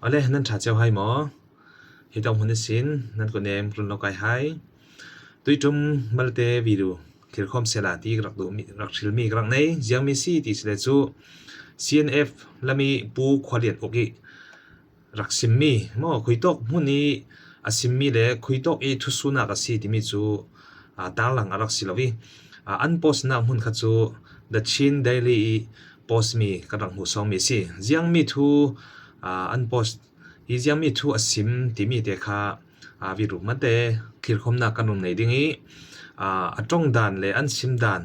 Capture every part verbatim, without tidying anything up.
Awle, nan ṭha cio hai maw? Hi tawng hmun ihsin nan kut nem run lo kai hai. Tuiṭum malte video thilkhawm sela ti rak duh mi, rak hril mi ka rak nei. Ziang mi si ti si le cu C N F lami Pu Khua Lian Uk i rak simmi maw, khuitawk hmun i a simmi le khuitawk i thusuhnak a si timi cu, aa, tarlang a rak si lo i, aa, an postnak hmun kha cu The Chin Daily i postmi kan rak hmuhsawngmi a si. Ziangmi thu, aa, an post i ziangmi thu a sim timi te kha, aa, video malte thilkhawmnak kan rung nei ding i, aa, a ṭong dan le an sim dan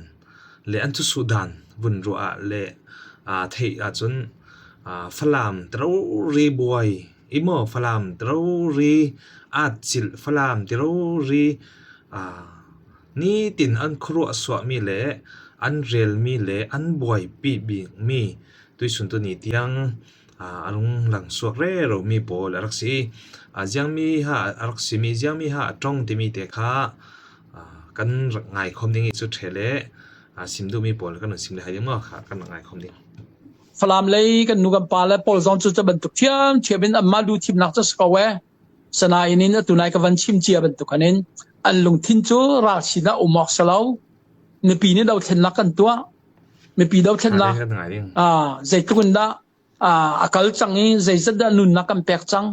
le an thusuh dan vun ruah ah le, aa, theih ahcun, aa, Falam terori buai i maw, Falam terori atcilh, Falam terori, aa, nitin an khuaruah suahmi le an relmi le an buaipi bikmi tuisun tuni tiang, aa, a lunglang suak reromi pawl a rak si i, aa, ziangmi ha a rak simi, ziangmi ha a ṭong timi te kha, aa, kan rak ngaikhawm ding i cu ṭhe le, aa, sim duhmi pawl kan run sim le hai ding maw kha kan rak ngaikhawm ding. Falam lei kan nu kan pa le pawl zong cu ca bantuk ṭhiamṭhiam in anmah lu thimnak ca si ko e. Sana in in atu nai ka van chim cia bantuk khan in an lungthin cu ral sin ah um awk si lo. Mipi nih dothlennak kan tuah. Mipi dothlennak, aa, zeitluk in dah, aa, a kal cang i, zeizat dah nunnak kan pek cang,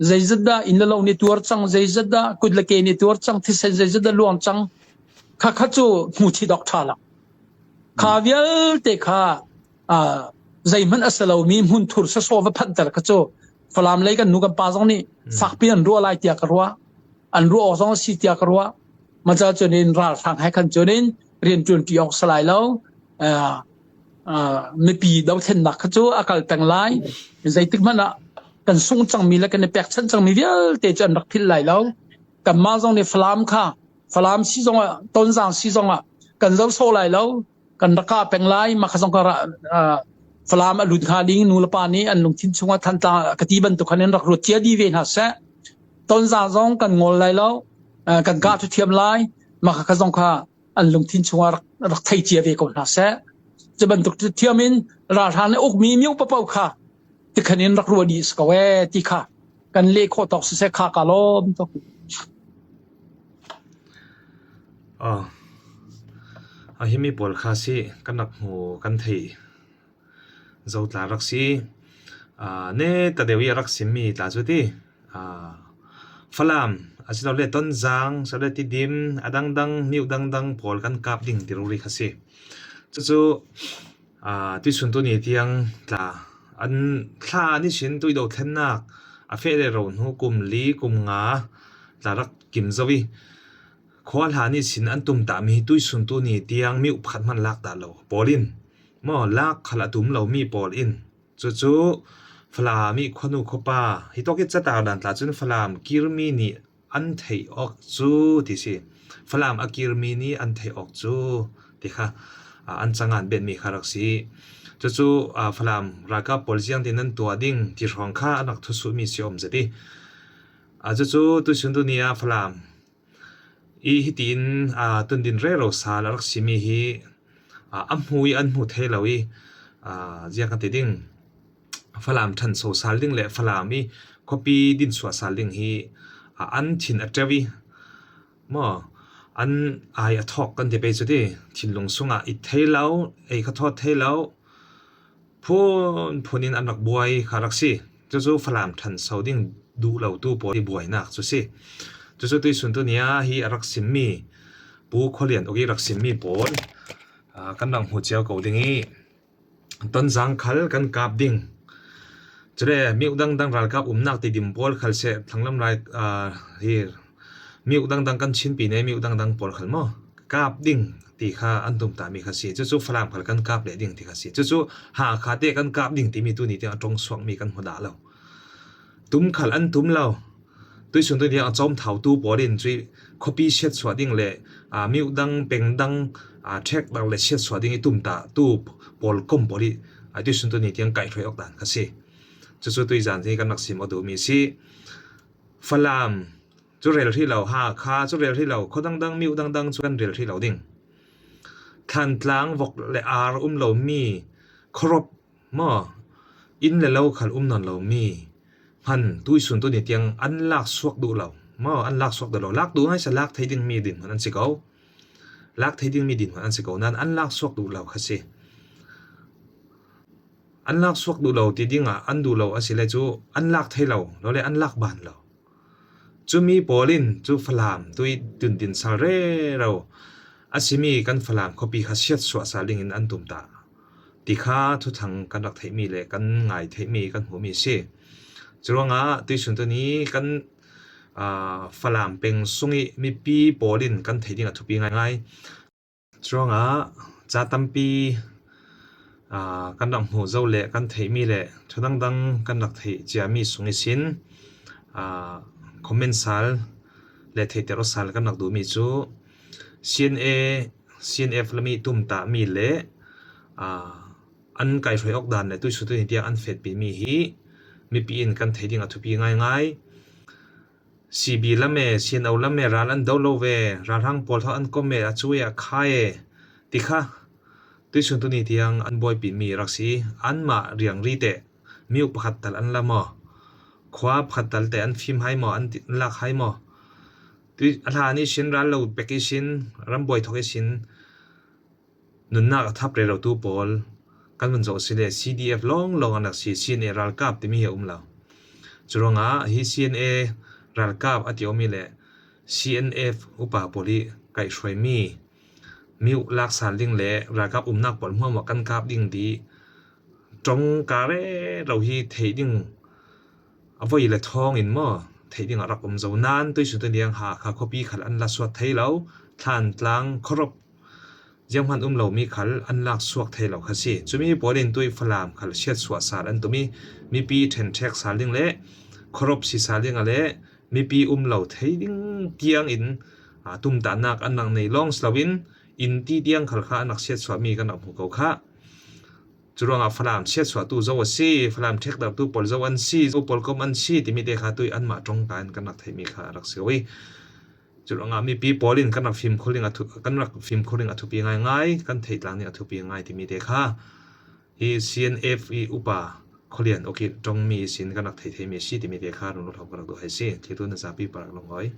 zeizat dah inn le lo nih tuar cang, zeizat dah kut le ke nih tuar cang, thisen zeizat dah luang cang, kha kha cu hmuh theih awk ṭha lo. Kha vialte kha, aa, zeihmanh a si lomi hmun thur sawsawh va phanhter kha cu Falam lei kan nu kan pa zong nih fakpi an ruah lai tiah ka ruah. An ruah awk zong a si tiah ka ruah. Maca cun in ralhrang he khan cun in rianṭuanṭi awk si lai lo. Aa, aa, mipi dothlennak kha cu a kal peng lai. Zeitik hmanh ah kan sung cangmi le kan i pekchanh cangmi vialte cu an rak philh lai lo. Kanmah zong nih Falam kha, Falam si zongah, Tonzang si zongah kan zoh sawh lai lo. Kan rak kah peng lai, mah kha zong kha ra-, aa, Falam a lut hnga ding nu le pa nih an lungthin chungah Thantlang ka ti bantuk khan in rak ruat cia dih ve hna seh. Tonzang zong kan ngol lai lo, aa, kan kah ṭhu thiam lai, mah kha zong kha an lungthin chungah rak, rak thei cia ve ko hna seh. Cu bantuk thiam in ralhrang nih ukmi mio paoh kha tikhan in rak ruah dih si ko e ti kha kan leh khawh tawk siseh kha ka lawm tuk. Aw. A himi pawl kha si kan rak hmu kan thei zo tla rak si. Aa, neta deuh i a rak simmi tla cu ti, aa, Falam, asilole Tonzang, silole Tidim, a dangdang, miuh dangdang pawl kan kap ding ti rori kha si. Cucu, aa, tuisun tuni tiang tla an thla an i sin, tui dothlennak a feh le ro hnu kum li, kum nga tla rak kim zo i, khua hla an i sin an tumtahmi tuisun tuni tiang miuh pakhat hmanh lak dah lo pawl in, maw, lak khal a tum lomi pawl in, cucu Falam i khuanu khuapa, hi tawk i catar dan tla cun Falam kirmi nih an theih awk cu ti si. Falam a kirmi nih an theih awk cu ti kha, aa, an cangan betmi kha rak si. Cucu, aa, Falam ralkap pawl ziangtin nan tuah ding ti hrawng kha an rak thusuhmi si om zet i, aa, cucu tuisun tuni ah Falam i hitin, aa, tundin rero sal a rak simi hi, aa, a hmu i an hmu thei lo i, aa, ziang kan ti ding, Falam ṭhanso sal ding le Falam i khuapi dinsuah sal ding hi, aa, an thin a ṭeu i, maw, an ai a thawk kan ti pei cu ti, thinlung sungah it thei lo, ei kha thawt thei lo, phunphun in an rak buai kha rak si. Cucu Falam ṭhanso ding duh lotu pawl i buainak cu si. Cucu tuisun tuni ah hi a rak simmi, Pu Khua Lian Uk i rak simmi pawl, aa, kan rak hmu cio ko ding i, Tonzang khal kan kap ding. Cule miuh dangdang ralkap umnak Tidim pawl khal seh, thlanglam rai, aa, hi, miuh dangdang kan Chin pi ne miuh dangdang pawl khal maw? Kap ding ti kha an tumtahmi kha si. Cucu Falam khal kan kap leh ding ti kha si. Cucu Hakha te kan kap ding timi tuni tiang a ṭong suakmi kan hmu dah lo. Tum khal an tum lo. Tuisun tuni tiang a cawmthau tu pawl in cui khuapi siatsuah ding le, aa, miuh dang, peng dang, aa, ṭhek dang le siatsuah ding i tumtah tu pawl kom pawl i, aa, tuisun tuni tiang kaihhruai awk dan kha si. Cucu tuizan hi kan rak sim aw duhmi si. Falam cu rel hrih lo, Hakha cu rel hrih lo, khua dangdang, miuh dangdang cu kan rel hrih lo ding. Thantlang vok le ar um lomi, khuaruap maw, inn le lo khal um nawn lomi, hman tuisun tuni tiang an lak suak duh lo. Maw, an lak suak duh lo. Lak duh ngai sa, lak thei ding mi dinhmun an si ko. Lak thei ding mi dinhmun an si ko. Nan an lak suak duh lo kha si. An lak suak duh lo ti dingah an duh lo a si le cu an lak thei lo, lo le an lak ban lo. Cumi pawl in cu Falam tui tundin sal rero a simi kan Falam khuapi kha siatsuah sal dingin an tumtah ti kha thuthang kan rak theihmi le kan ngai theihmi, kan hmuhmi si. Curuangah tuisun tuni kan, aa, Falam peng sung i mipi pawl in kan theih ding a thupi ngaingai. Curuangah ca tampi, aa, kan rak hmuh zo le kan theihmi le thu dangdang kan rak theih ciami sung ihsin, aa, comment sal le theihter aw sal kan rak duhmi cu C N A, C N F lam i tumtahmi le, aa, an kaihruai awk dan le tuisun tuni tiang an fetpimi hi mipi in kan theih ding a thupi ngaingai. C B lam e, C N O lam e, ral an do lo ve, ralhrang pawl thaw an kom e, a cu e, a kha e, ti kha tuisun tuni tiang an buaipimi rak si. Anmah riangri te, miuk pakhat tal an la maw, khua pakhat tal te an fim hai maw, an ti, an lak hai maw? Tui, a hlan ihsin, ral lo pek ihsin, ram buai thawk ihsin, nunnak a thap rerotu pawl kan vun zoh si le C D F lawnglawng an rak si, C N A ralkap timi hi a um lo. Curuangah hi C N A ralkap a ti awmi le C N F upa pawl hi kaihhruaimi miuk lak sal ding le ralkap umnak pawl hmuahhmuah kan kap ding ti ṭongka rero hi theih ding a voi le thawng in maw, theih ding a rak um zo. Nan tuisun tuni tiang Hakha khuapi khal an la suak thei lo, Thantlang, Khawrop, zianghman um lomi khal an lak suak thei lo kha si. Cumi pawl in tui Falam khal siatsuah sal an tum i, mipi ṭhenṭhek sal ding le Khawrop si sal ding a le mipi um lo thei ding tiang in, aa, tumtahnak an rak nei lawng si loin, inn ti tiang khal kha an rak siatsuahmi kan rak hmu ko kha. Curuangah Falam siatsuahtu zo a si, Falam ṭhekdartu pawl zo an si, zo pawl kom an si timi te kha tui anmah ṭongka in kan rak theihmi kha a rak si ko i, curuangah mipi pawl in kan rak fimkhur ding a thu, kan rak fimkhur ding a thupi ngaingai, kan theih tlang ding a thupi ngai timi te kha hi C N F i upa Khawlian Awkilh ṭongmi ihsin kan rak theih theimi a si timi te kha run hlawm kan rak duh hai si. Thlitu na zapi parak lawng hawi.